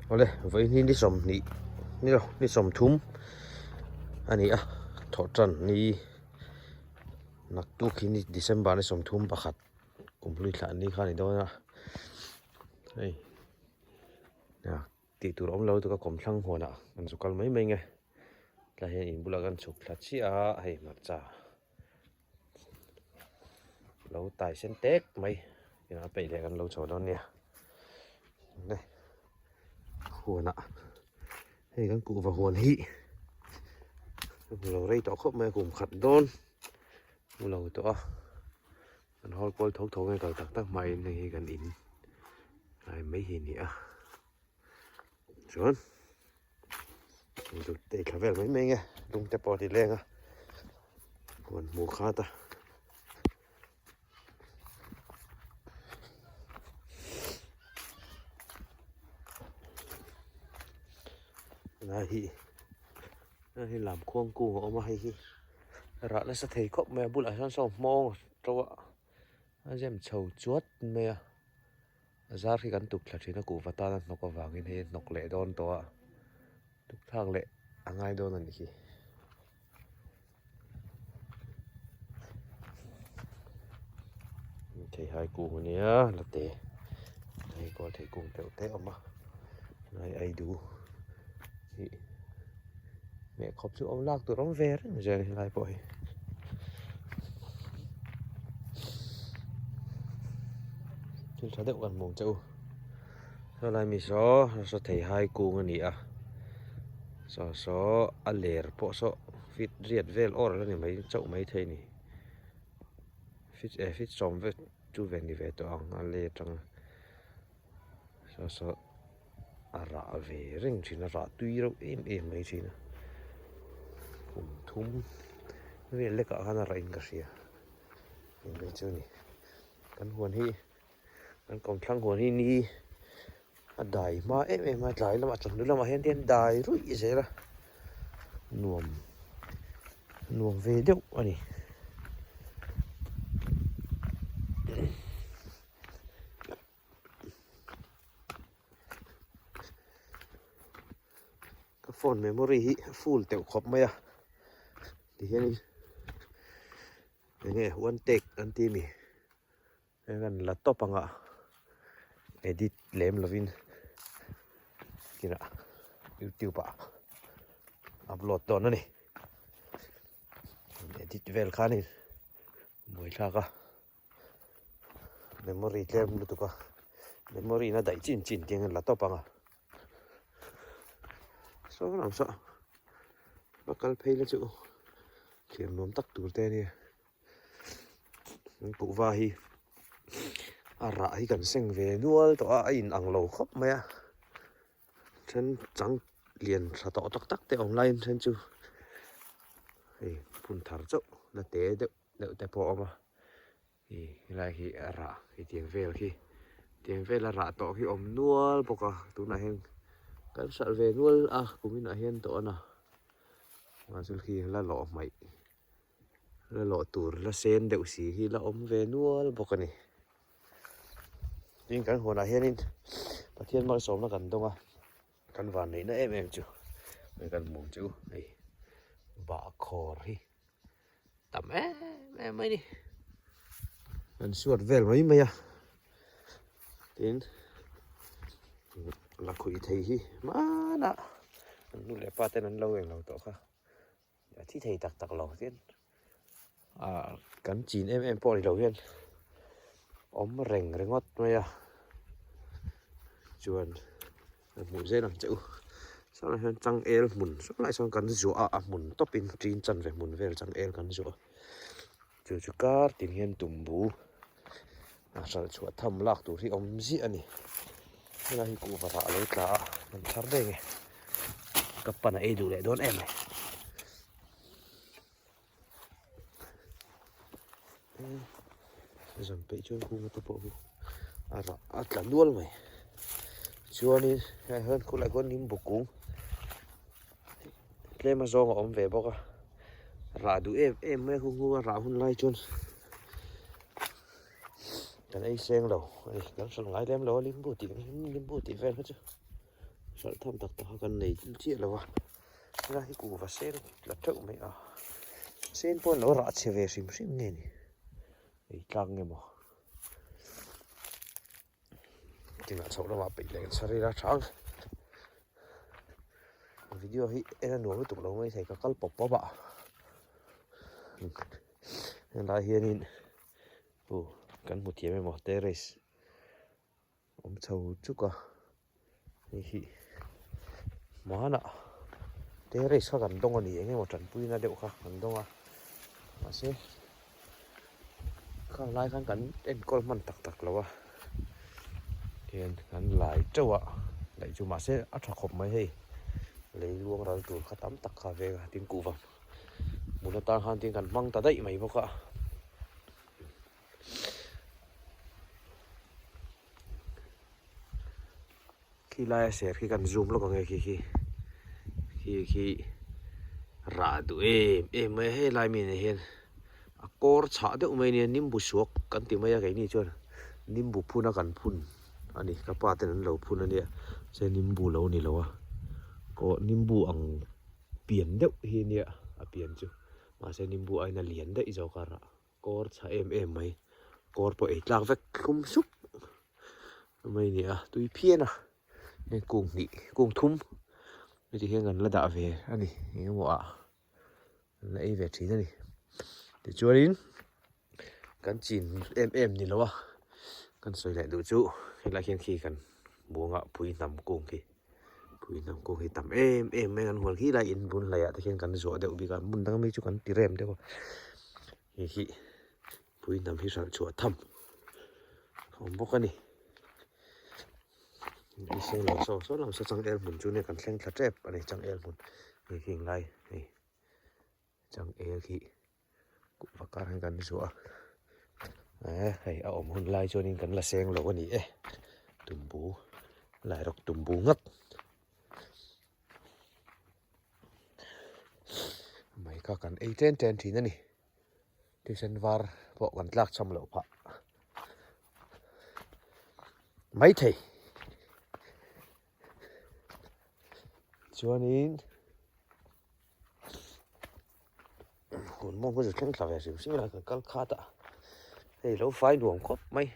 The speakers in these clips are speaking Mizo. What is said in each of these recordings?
Awle vawiin hi ni 20 ni lo ni 30 a ni a thawh tan ni naktuk hi ni December ni 31 kum hlui thlah ni kha a ni dawn a hei tih tur awm lo lutuk a kawmthlang huanah kan zu kal mai mai nge tlai hian in bulah kan chhuk thla chiah a hei hmarcha. Lo tai sen tek mai inah peih leh kan lo chho dawn nia le huanah hei kan kuhva huan hi lo rei tawh khawp mai a kum khat dawn hmu lo tawh a kan hawl kual tho tho nge kal tak tak hmain hei hi kan in lai mai hi a ni a chuan. Ei thla vel mai mai nge lung te pawh a ti leng a huan hmuh khat a. Helai hi helai hi lam khuang kung a awm a hei hi rah nasa thei khawp mai a bulah hian saw hmawng a to a a zem chho chuat mai a. A zar hi kan tuk thla thin a kuhva tana hnawk avangin hei a hnawk leh dawn tawh a tuk thlak leh a ngai dawn a nih hi. Theihai kung a nia la te hei kawl thei kung deuh te a awm a helai ai du hi hmeh khawp chu awm lak tur awm ve reng zel helai pawh hi. Thil tha deuh kan hmu ang che u helai mi saw saw thei hai kung a ni a saw saw a ler pawh saw fit riat vel awr a la ni mai chauh mai thei a ni fit eh fit sawm vel chu ve ni ve tawh ang a ler atang a. Saw saw a rah ve reng thin a rah tui reuh em em mai thin a kum thum vel lek ah khan a rah in ka hria eng mai chu a ni kan huan hi kan kawmthlang huan hi ni a dai hma em em a tlai lamah chawhnu lamah hian hian dai ruih zel a nuam nuam ve deuh a ni. Ka phone memory hi a full teuh khawp mai a tihianin enge one take an ti ami heng an la tawp anga edit lem lovin kinah youtube ah upload dawn a ni edit vel khanin buaithlak a. Memory tlem lutuk a memory in a daih chin chin tiang in la tawp ang a saw lam saw va kal phei la chu thiam nuam tak tur te ania an kuhva hi a rah hi kan seng ve nual tawh a a in ang lo khawp mai a then chang lian tha tawh tak tak te awm laiin then chu hei phun thar chauh la te deuh. deuh te pawh a awm a ih helai hi a rah hei tiang vel khi tiang vela rah tawh khi awm nual bawk a tunah hian kan hralh ve nual a kuminah hian tawh a na mahse khi la lawh hmaih la lawh tur la sen deuh si hi la awm ve nual bawk a ni tin kan huanah hianin Pathian malsawmna kan dawng a kan van neihna em em chu hei kan hmuh ang che u hei bahkhawr hi. tam em em mai ni an suat vel mai mai a tin la khuih thei hi hmanah an nu leh pa ten an lo eng lo tawh kha a thi thei tak tak lo tin ah kan chin em em pawh ni lo hian awm reng ringawt mai a chuan. Ka hmuh zel ang che u sawnah hian changel hmun hrang lai sawn kan zuah a a hmun tawpin ṭin chanve hmun vel changel kan zuah a chu chu kar tin hian tumbu a hralh chhuah tham lak tur hi awm ziah a ni helai hi kuhva rah a lo tla a an thar daih nge ka pan a ei duh leh dawn em mai. Zam peih chuan kung te pawh hi a rah a tla nual mai chuanin hei hian khulai khuan nimbu kung tlem a zawng a awm ve bawk a rah duh em em mai a kung a rah hun lai chuan kan ei seng lo a ni kan hralh ngai lem lo a limbu tih limbu tih vel kha chu. Hralh tham tak tak kha kan nei chiah lo a, helai hi kuhva sen la teuh mai a, sen pawh an lo rah chhe ve hrim hrim nge ni, ei tlak nge maw tinah chhoh lamah peih leh chhar ila tha ang, video hi en a nuam lutuk lo mai thei ka kal pawp pawp a, helai hianin aw kan hmu thiam emaw terrace. Awm chho chuk a, hei hi hmanah terrace kha kan dawng a ni eng emaw tanpuina deuh kha kan dawng a mahse khang lai khan kan enkawl hman tak tak lo a tihian kan lai teuh a laih chu mahse a tha khawp mai hei lei luang ral tur kha tam tak kha a veng a tin kuhva hmun atan khan tin kan hmang ta daih mai bawk a. Khi laia ser khi kan zoom lawk ang e khi khi khi khi rah duh em em mai a helai mi nen hian a kawr chhah deuh mai ania nimbu suak kan ti mai a keini chuan nimbu phun a kan phun a ni ka pa ten an lo phun ania se nimbu lo ni lo a kaw nimbu ang pian deuh hi ania a pian chu mahse nimbu aiin a lian daih zawk a rah. Kawr chha em em mai, kawr pawh ei tlak vek thlum sup mai a ni a, tui phian a, heng kung hnih kung thum heti hian kan la dah ve a ni eng emaw ah kan la ei ve thin a ni tichuanin kan chin em em ni lo a kan sawi leh duh chu helai hian khi kan buanga pui hnam kung khi. Pui hnam kawng hi tam em em mai a kan hual khi lai in bul hlaiah te khian kan zuah deuh bik a hmun dang ami chu kan ti rem deuh a hei hi pui hnam hi hralh chhuah tham a awm bawk a ni saw saw lam saw changel hmun chu nia kan thleng thla tep a ni changel hmun hei khi englai hei changel khi. Kuhva kar hian kan zuah a eh hei a awm hun lai chuanin kan la seng lo a ni e tumbu lai rawk tumbu ngat mai kha kan ei chen chen thin a ni thisen var pawh kan tlak cham loh phah maithei chuanin. Hun mawng hi chu thleng thla ve hrim hrim a kan kal khat a hei lo fai nuam khawp mai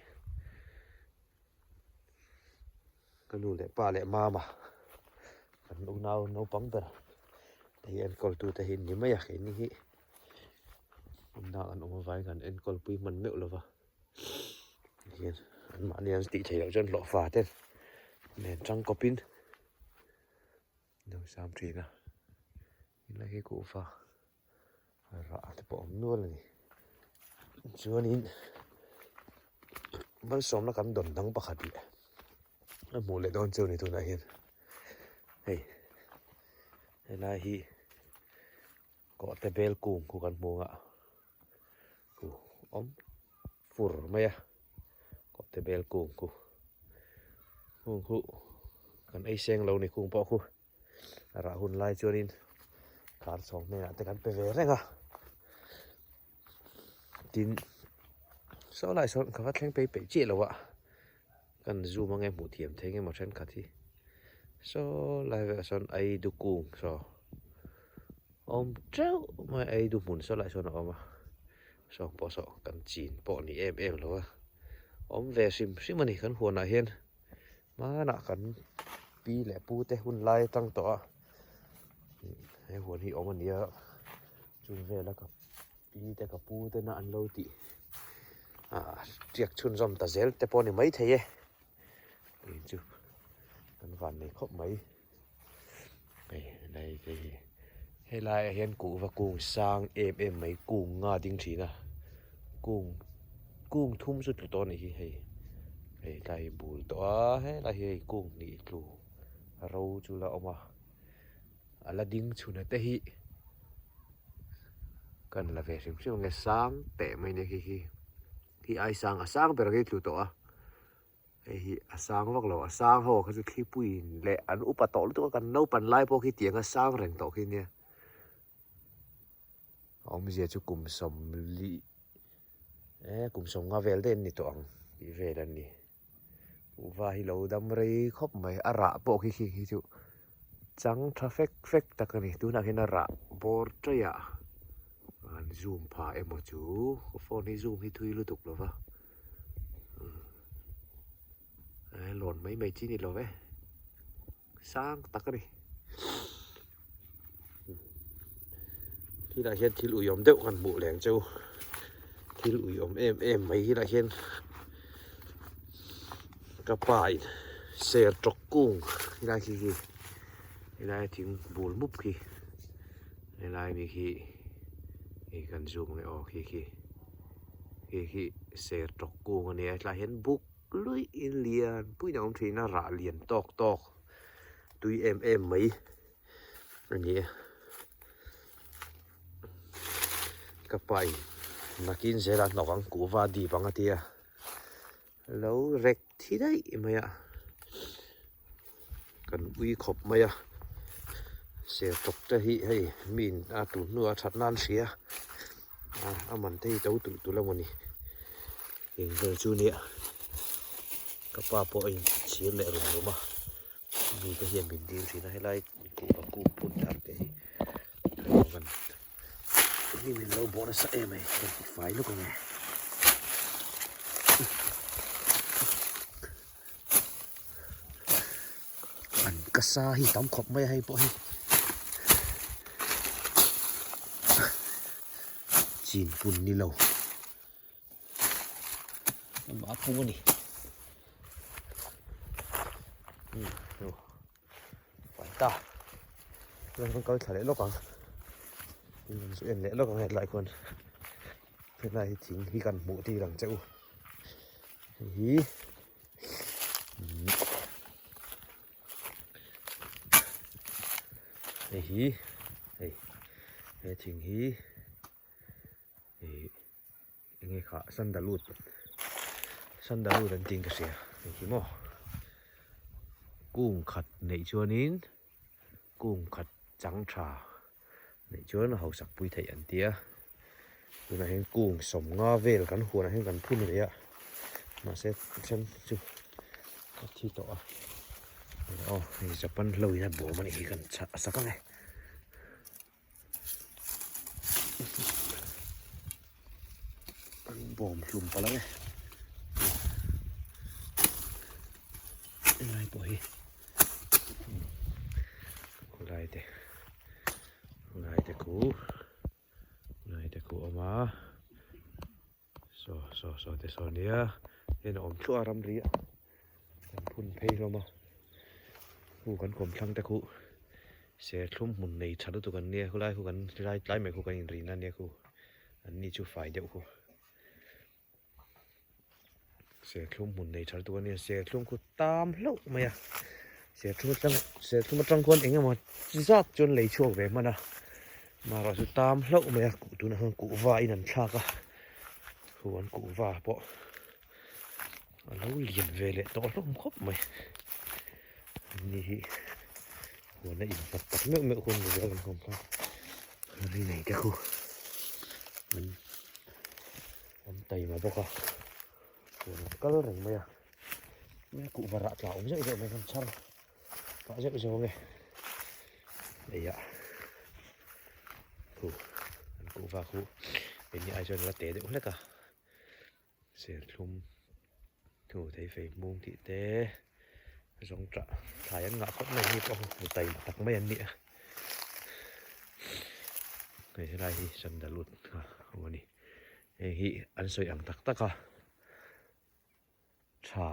ka nu leh pa leh mama kan unau naupang ber te hi enkawl tu te hi an ni mai a keini hi hmun an awm avangin kan enkawl pui hman meuh lo va tihian anmahni an tih theih loh chuan hlawhfa te nen tangkawpin. Dawhsam thin a helai hi kuhva rah te pawh a awm nual a ni chuanin malsawmna kan dawn dang pakhat leh a hmuh leh dawn chu a ni tunah hian hei helai hi kawhte bel kung khu kan hmu ang a khu awm fur mai a kawhte bel kung khu kung khu kan ei seng lo ni kung pawh khu a rah hun lai chuanin khar chhawng hnenah te kan pe ve reng a tin saw lai sawn ka va thleng phei peih chiah lo a kan zoom ange hmuh thiam thei nge maw thenkhat hi saw lai velah sawn ei du kung saw awm teuh mai a ei du hmun saw lai sawn a awm a saw pawh saw kan chin pawh ni em em lo a awm ve hrim hrim a ni kan huanah hian hmanah kan pi leh pu te hun lai atang tawh a he huan hi awm a ni a chung vela ka pi te ka pu te na an lo tih ah tiak chhunzawm ta zel te pawh a ni maithei e tih chu kan van nei khawp mai. Hei helai te hi helai ah hian kuhva kung sang em em mai kung nga ding thin a kung kung thum chu tlu tawh a nih hi hei hei tlai hi bul tawh a helai hi hei kung hnih tlu ro chu la awm a a la ding chhun a te hi kan la ve hrim hrim ang e sang teh mai nia khi khi khi ai sang a sang ber ang hi tlu tawh a. Hei hi a sang vak lo, a sang ho kha chu thlipuiin leh an upa tawh lutuk a, kan naupan lai pawh khi tiang a sang reng tawh khi nia. A awmzia chu kum sawmli eh kum sawmnga vel daih an ni tawh ang tih vel an ni. Kuhva hi lo dam rei khawp mai a rah pawh khi khi hi chu chang tha fek fek tak a ni tunah hian a rah bawr chaih ah an zoom pha emaw chu ka phone hi zoom hi thui lutuk lo va lawn mai mai chi ni lo ve sang tak a ni Khilaiah hian thil uiawm deuh kan hmuh leng cheu thil uiawm em em mai khilaiah hian ka pa in ser tawk kung helai khi khi helai thing bul mup khi helai mi khi hei kan zoom ang e aw khi khi khi khi ser tawk kung a nia hetlaiah hian buk luih lian puiin a awm thin a rah lian tawk tawk. Tui em em mai a ni e. Ka pa in nakin zela hnawk ang kuhva dip ang a ti a. Lo rek thi daih mai a. Kan ui khawp mai a. Sertawk te hi hei mi in a tun hnu a that nan hria. A man te hi to tulh tulh a mawni. Eng vel chu nia ka pa pawh a inchhir leh rum rum a mite hian min dil thin a helai kuhva kung phun thar te hi kan hnim in lo bawh nasa em mai kan ti fai lawk ang e an ka sa hi tam khawp mai a hei pawh hi chin pun ni lo. Amah a pung a ni. Fai ta. Chuan kan kal thla leh lawk ang. Tin kan chu en leh lawk ang hetlai khuan. Hetlai hi thing hi kan hmuh tir ang che u. Hei hi hei hi hei he thing hi Ih enge kha sandalwood sandalwood an tiin ka hria hei hi maw kung khat neih chuanin kung khat chang tha neih chuan a hausak pui theih an tia tunah hian kung sawmnga vel kan huanah hian kan phun ve a mahse then chu a thi tawh a aw hei japan hlo in a bawm a nih hi kan chah sak ang e. An bawm hlum palh ang e helai pawh hi khawlai te khawlai te khu khawlai te khu a awm a saw saw saw te saw nia heng a awm thluah a ramri ah kan phun phei hlawm a khu kan kawm thlang te khu serthlum hmun nei tha lutuk an nia khulai khu kan helai tlai mai khu kan inrina ania khu an ni chu fai deuh khu serthlum hmun nei tha lutuk an nia serthlum khu tam hlauh mai a serthlum atang serthlum atang khuan eng emaw zat chuan lei chhuak ve hman a marawh chu tam hlauh mai a tunah hian kuhva in an thlak a khu an kuhva pawh a lo lian ve leh tawh hlawm khawp mai ni hi huan a innghat tak meuh meuh hun ni zel an awm kha ri nei te khu an an taima bawk a huan an kal reng mai a kuhva rah tla awm zeuh zeuh mai kan chhar pah zeuh zeuh ang e eiah khu an kuhva khu engni ai chuan a la te deuh hlek a. Serthlum thu thei fei hmung tih te zawng tah thlai an ngah khawp mai hi pawh hmu tai tak mai an ni a hei helai hi sandalwood kha a awm a ni hei hi an sawi ang tak tak a tha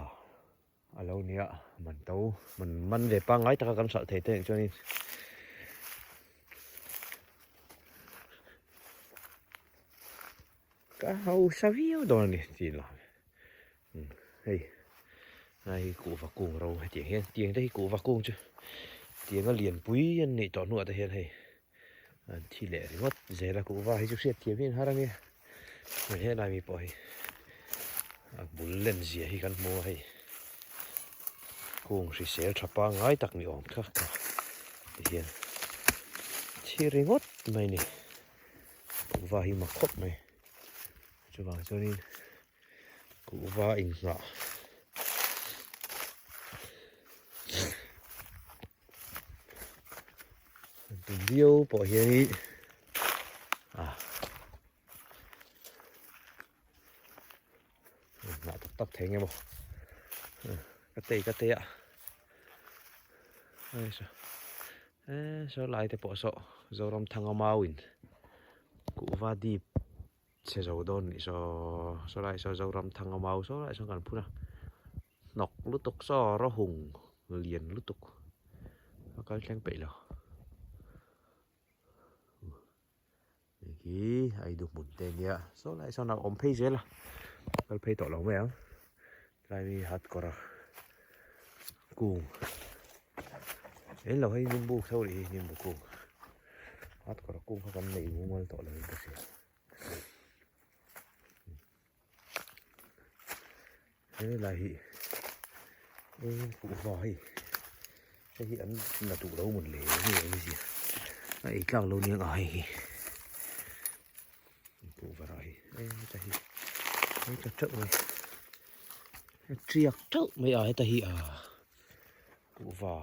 a lo nia man to man man ve pangngai taka kan hralh thei te nih chuanin Ka hausa viau dawn a ni tih lah hei lai hi kuhva kung ro hetiang hian tiang te hi kuhva kung chu tiang a lianpui an neih tawh hnuah te hian hei an thi leh ringawt zel a kuhva hi chu hriat thiam hi an har ania hei helai mi pawh hi a bul len zia hi kan hmu a hei kung hrisel tha pangngai tak ni awm kha kha tihian thi ringawt mai a ni. Kuhva hi mak khawp mai chuvang chuanin kuhva inngah Tum viau pawh hian i ah nghah tak tak thei nge maw ka tei ka tei a saw lai te pawh saw Zoramthanga mauin kuhva dip chhe zo dawn nih saw saw lai saw Zoramthanga mau saw lai sawn kan phun a hnawk lutuk saw rawhung lian lutuk a kal thleng peih lo. Hei hi Aidu hmun te ania saw lai sawn a awm phei zel a kal phei tawh lo mai ang tlai mi hat kawr a kung englo hei nimbu tho rih hi nimbu kung hat kawr a kung kha kan neih mumal tawh lo in ka hria helai hi eng kuhva hei hei hi an la duh lo mawn le nge awmzia a ei tlak lo nia a hei hi kuhva rah hi heta hi heta teuh mai tiak teuh mai a heta hi a kuhva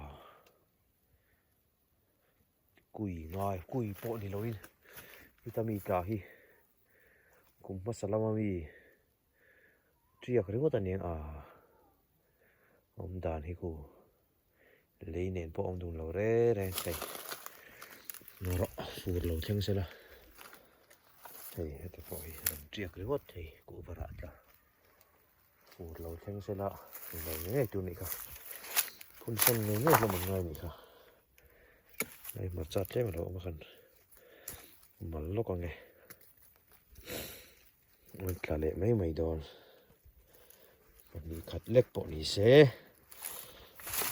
kui ngai kui pawh ni loin heta mi tla hi. Kum hmasa lama mi tiak ringawt a nia a awm dan hi ku lei nen pawh awm dun lo reng reng thei rawh fur lo thleng sela hei heti pawh hi rawn tiak ringawt thei kuhva rah tla fur lo thleng sela lo ngei tur nih kha phun sawn ngei ngei hlawm an ngai nih kha hei hmarcha tlem a lo awm a khan. Mal lawk ang e. An tla leh mai mai dawn. Pahnih khat lek pawh ni se.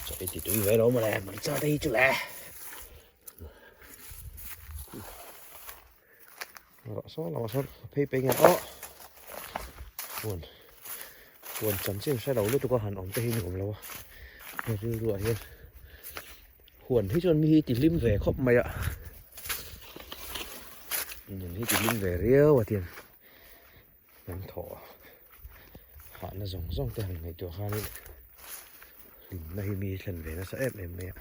Chaw i ti tui ve lo mawle hmarcha te hi chu le. Rawh saw lamah sawn a phei phei nge aw. Huan huan chanchin hre lo lutuk a han awm te hi nuam lo a. He rilru ah hian Huan hi chuan mi hi ti hlim ve khawp mai a nun hi ti hlim ve riau a tiang kan thawh hahna zawng zawng te han ngaihtuah khanin hlimna hi mi thlen ve nasa em em mai a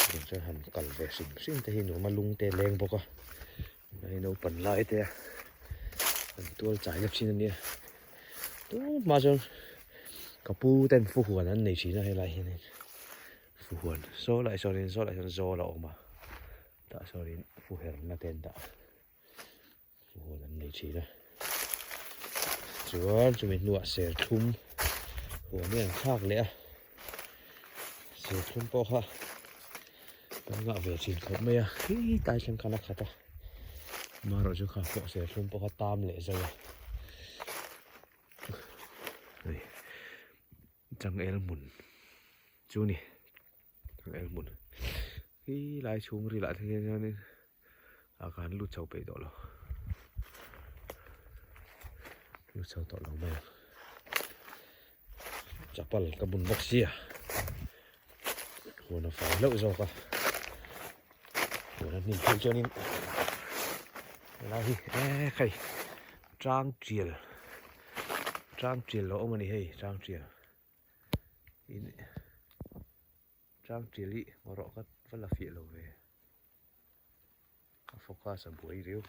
tiang chuan han kal ve hrim hrim te hi nuam a lung te a leng bawk a hei naupang lai te a an tual chai na thin ania tumah chuan ka pu ten fu huan an nei thin a helai hianin fu huan saw lai sawnin saw lai sawn zawl a awm a tah sawnin fu herna te an dah a fu huan an nei thin a chuan chumi hnuah serthlum huan hi an thlak leh a serthlum pawh kha kan ngah ve thin khawp mai a khi tlai thleng khan a khat a amaherawhchu kha pawh serthlum pawh kha tam leh zo a hei changel hmun chu a ni changel hmun khi lai chhung rilah te hianin a kan lut chho peih tawh lo lut chho tawh lo mai ang chapal ka bun bawk sia huan a fai hlauh zawk a huan a hnim phei chuanin helai hi e hei tang tial tang tial lo awm a ni hei tang tial in tang tial hi rawh ka va la fiah lo ve a focus a buai riau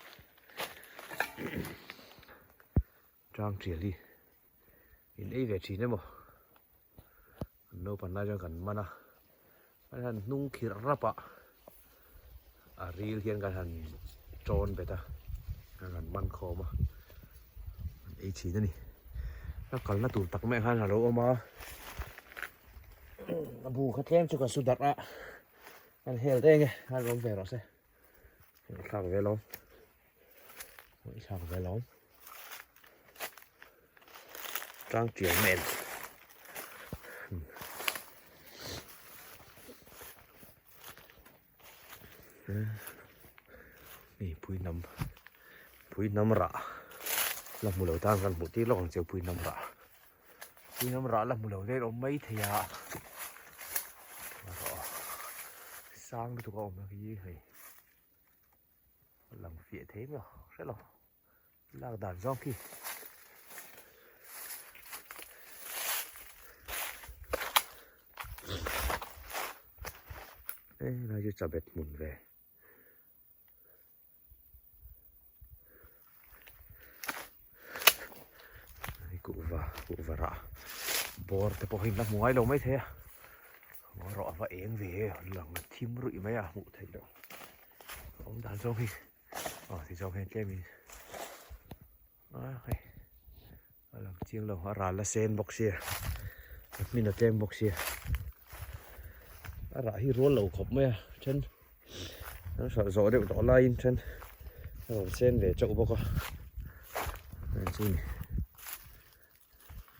tang tial hi in ei ve thin emaw kan naupang lai chuan kan man a kan han hnung khirh rap a a ril hian kan han tawn bet a kan han man khawm a kan ei thin a ni a kalna tur tak mai khan a lo awm a a bu kha tlem chu ka su darh a kan hel reng e a awm ve rawh se thlak ve lo thlak ve lo. Tlang tiang nen hei pui hnam pui hnam rah la hmu lo tan kan hmuh tir lawk ang che pui hnam rah pui hnam rah la hmu lo daih awm mai thei a sang lutuk a awm hi hei lang fiah thei maw hre lo. Lak dan zawng khi. E lai chu chabet hmun ve. Kuhva kuhva rah bawr te pawh hi an la hmu ngai lo maithei a ngaw rawh a va eng ve e lang a thim ruih mai a hmuh theih loh awm dan zawng hi aw ti zawng hian tlem in a hei a lang chiang lo a ral a sen bawk sia a hmin a tlem bawk sia a rah hi rual lo khawp mai a then an hralh zawh deuh tawh laiin then a rawn sen ve chauh bawk a chu ni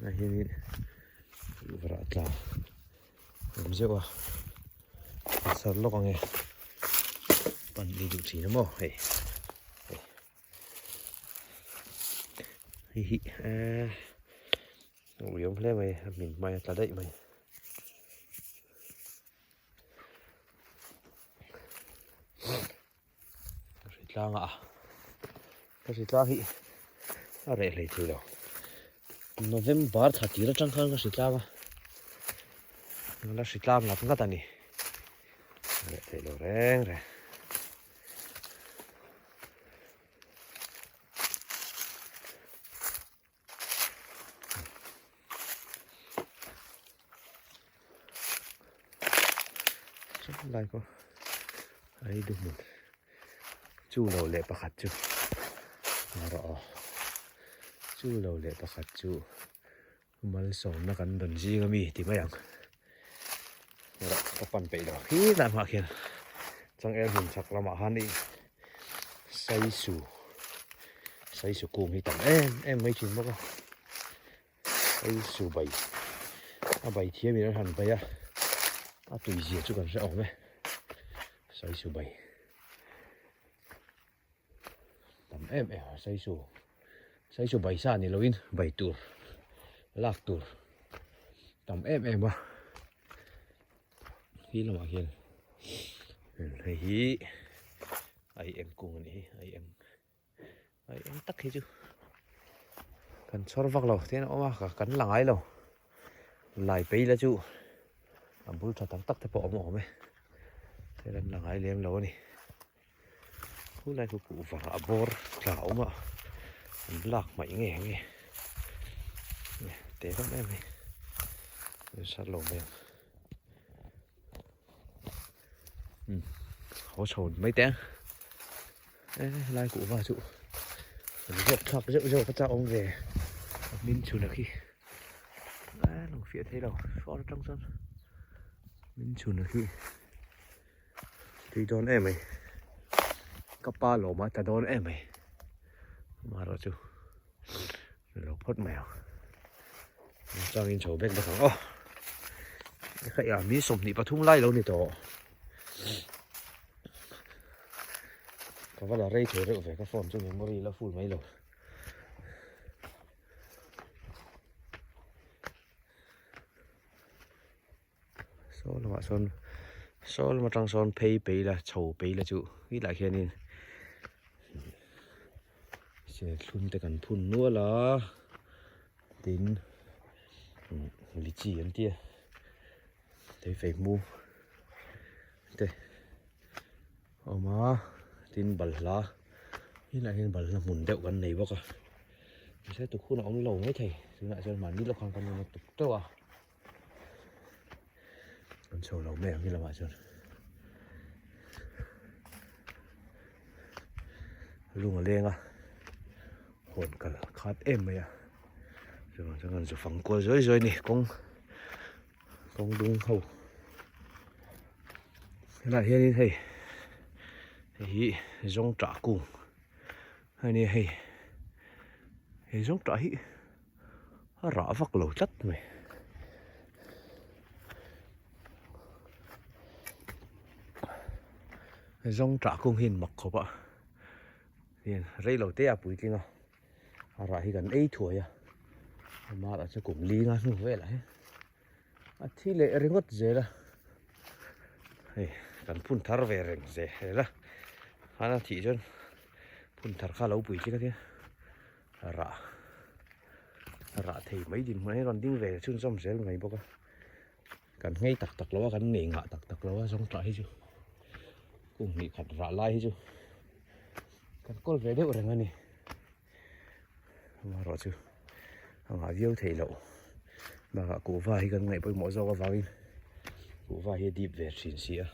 ah hianin rah tla awm zeuh a a sar lawk ang e pan ei duh thin a maw hei hei hi eee ui awm hle mai a hmin hmai a tla daih mai. Ka hri tlang a ka hri tlang hi a reh hlei thei lo November thla tir atang khan ka hri tlang a la hri tlang ngat ngat a ni a reh thei lo reng reng. Lai pawh a ei duh hmun chu lo leh pakhat chu a rawh aw chu lo leh pakhat chu malsawmna kan rawn zing ami ti mai ang rawh ka pan peih lo hi lam ah khian changel hmun chhak lamah khan ih Saisu Saisu kung hi tam em em mai thin bawk a Saisu bai a bai thiam in an han bai a a tui zia chu kan hre awm e Saisu bai tam em em a Saisu Saisu bai sa ni lovin bai tur lak tur tam em em a. Hi lamah hian hei hi ai eng kung a nih hi ai eng ai eng tak hi chu kan chhawr vak lo tihian a awm a kan la ngai lo lai pei la chu a bul tha tak tak te pawh a awm awm e hei kan la ngai lem lo a ni khulai khu kuhva a bawr tla a awm a an lak hmaih nge nge te hlawm em mai sat lo mai ang umm haw chho mai teh ang e helai kuhva chu an zawk thlak zeuh zeuh ka chak awm ve a hmin chhun a khi a lang fiah thei lo sawn atang chuan hmin chhun a khi. Tui dawn em mai ka pa lawm a tla dawn em mai amaherawh chu lo phawt mai ang changin chho bek bek ang aw hei a mi 23 lai lo ni tawh ka va la rei thei reuh ve ka phone chu memory la full mai lo. Saw lamah sawn saw lam atang sawn phei phei la chho phei la chu helaiah hianin serthlum te kan phun nual a tin lichi an tia theifei hmu te a awm a tin balhla helaiah hian balhla hmun deuh kan nei bawk a mahse tukhun a awm lo maithei tunah chuan mahni lawk khan kan rawn tuk teuh a. An chho lo mai ang hi lamah chuan lung a leng a hawn kal khat em mai a chuvang chuan kan zu fang kual zuai zuai a ni kawng kawng dung ho helaiah hianin hei hei hi zawng tah kung a nia hei he zawng tah hi. A rah vak lo tlat mai. Zawng tah kung hi an mak khawp a hian rei lo te a puitling a a rah hi kan ei thuai a amah lah chu kum li nga hnu velah hian a thi leh ringawt zel a hei kan phun thar ve reng zel a khan a thih chuan phun thar kha a lo puitling a tia. Rah rah thei mai din hmun a rawn ding ve chhunzawm zel mai bawk a kan nghei tak tak lo a kan nei ngah tak tak lo a zawng tah hi chu kum hnih khat rah lai hi chu kan kawl ve deuh reng a ni amaherawh chu. A ngah viau theih loh. Bakah kuhva hi kan ngaih pawimawh zawk avangin kuhva hi a dip ve thin si a.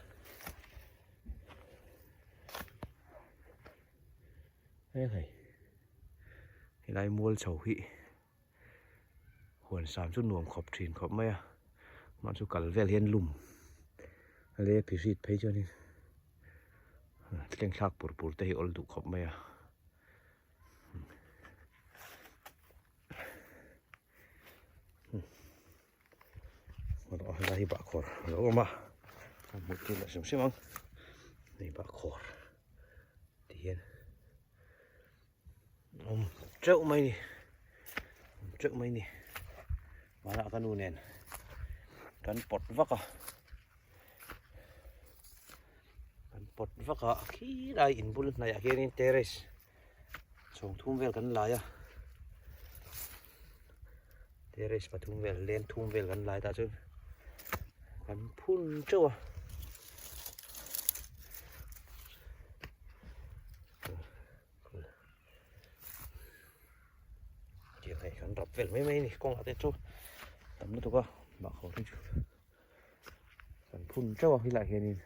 Heng hei helai mual chho hi huan sam chu nuam khawp thin khawp mai a mah chu kal vel hian lum a le phihrit phei chuanin thleng thlak pur pur te hi awl duh khawp mai a. Helai hi bahkhawr a lo awm a a hmuh tir leh hrim hrim ang hei bahkhawr ti hian a awm teuh mai a ni awm teuh mai a ni hmanah ka nu nen kan pawt vak a kan pawt vak a khilai in bul hnaih ah hianin terrace Chhawng thum vel kan lai a terrace pathum vel leng thum vel kan lai tah chuan kan phun teuh a tiang hei kan rap vel mai mai a ni kawngah te chu tam lutuk a mah ho hi chu kan phun teuh a helaiah hianin.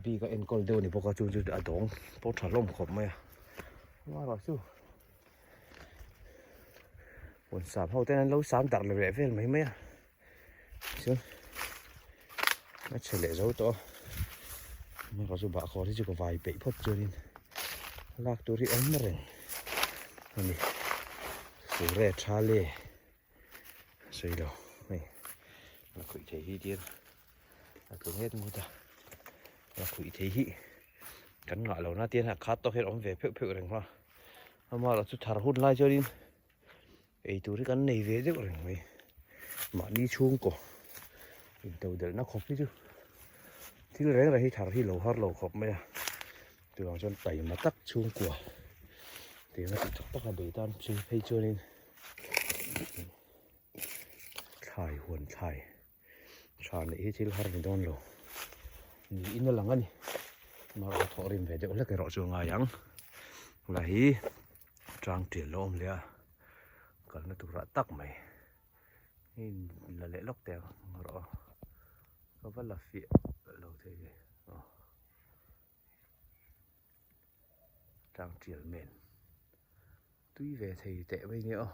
Bik a enkawl deuh a ni bawk a chu chu a dawng pawh tha hlawm khawp mai a amaherawh chu huan sam ho ten an lo sam darh leh vel mai mai a chuan a chhe leh zo tawh a amaherawh chu bahkhawr hi chu ka vai peih phawt chuanin lak tur hi awm reng a ni fur e tha le. Sawi lo hei la khuih thei hi tir a tlu nget ngut a la khuih thei hi kan ngah lo na tian a khat tawk hian awm ve pheuh pheuh reng hma amaherawh chu thar hun lai chuanin ei tur hi kan nei ve deuh reng mai mahni chhungkaw intodelhna khawp hi chu thil reng reng hi thar hi lo har lo khawp mai a chuvang chuan taima tak chhungkua tianga tih tak taka bei tan phei chuanin. Thlai huan thlai tha neih hi thil har ni dawn lo niin a lang a ni amaherawhchu thawh rim ve deuh hlek erawh chu a ngai ang helai hi tang tial lo awm leh a kalna turah tak mai hei la leh lawk teh ang rawh a ka va la fiah lo thei ve aw. Tlang tial men tui ve thei teh mai nia aw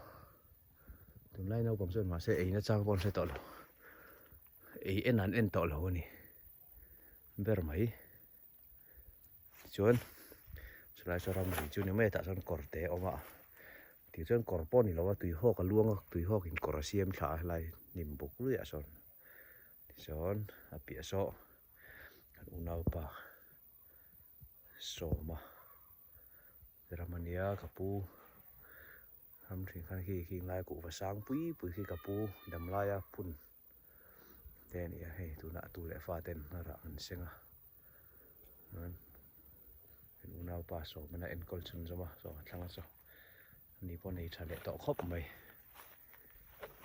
tunlai naupang chuan mahse ei na chang pawh an hre tawh lo ei en an en tawh lo a ni ber mai tichuan chulai saw ramri chu ni mai a tah chuan kawr te a awm a tichuan kawr pawh a ni lo a tui hawk a luang a tui hawk in kawr a siam thla a helai hnim buk luiah sawn tichuan a piah saw kan unaupa Sawma ram ania ka pu ram thin khan khi khi ngai kuhva sang pui pui khi ka pu damlaia phun te a ni a hei tunah tu leh fa ten a rah an seng a chuan kan unaupa Sawma a enkawl chhunzawm a sawma thlang a chaw ani pawh nei tha leh tawh khawp mai.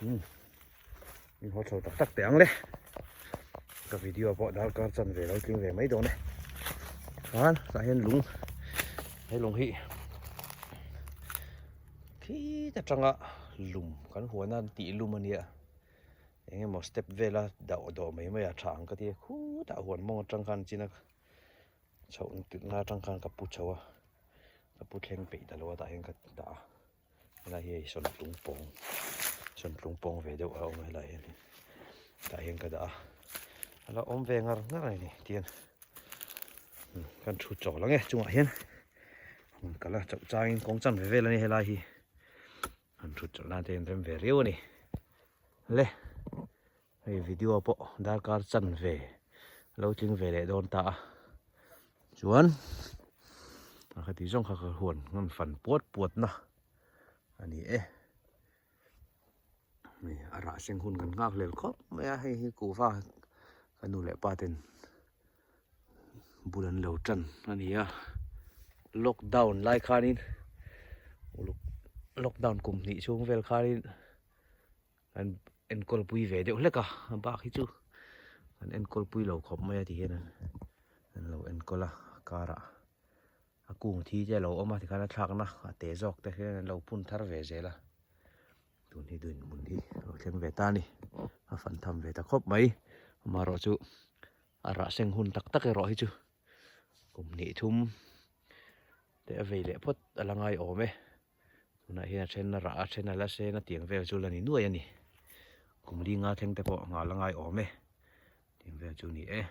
Umm in haw chho tak tak teh ang le ka video pawh darkar chan ve lo tling ve mai dawn e chuan tah hian lung he lung hi khit atanga lum kan huan a tih lum a nia eng emaw step vela dawh dawh mai mai a tha ang ka ti a khutah huan mawng atang khan chin a chhoh na atang khan ka pu chho a ka pu thleng peih ta lo a tah hian ka dah a. Helai hi hei sawntlung pawng sawntlung pawng ve deuh a awm a helai hian tah hian ka dah a a la awm ve ngar ngar a ni tihian kan thu chawl ang e chungah hian han kal a chauh changin kawng chan ve vel a ni helai hi han thut chawlh nan te hian rem ve riau a ni le hei video pawh darkar chan ve lo tling ve leh dawn ta a chuan a khati zawng kha ka huan ngan fan puat puat na a ni e hei a rah seng hun kan nghak hlel khawp mai a hei hi kuhva ka nu leh pa ten bul an lo tan a ni a lockdown lai khanin uluk lockdown kum hnih chhung vel khanin. An enkawl pui ve deuh hlek a a bak hi chu an enkawl pui lo khawp mai a ti hian an lo enkawl a a karah. A kung thi te a lo awm a tikhan a thlakna a te zawk te hian an lo phun thar ve zel a tun hi dinhmun hi a lo thleng ve ta a ni a fan tham ve ta khawp mai amaherawh chu a rah seng hun tak tak erawh hi chu kum hnih thum te a vei leh phawt a la ngai awm e tunah hian a then a rah a then a la sen a tiang vel chu la ni nuai a ni kum linga thleng te pawh a nghah la ngai awm e tiang vel chu a ni e.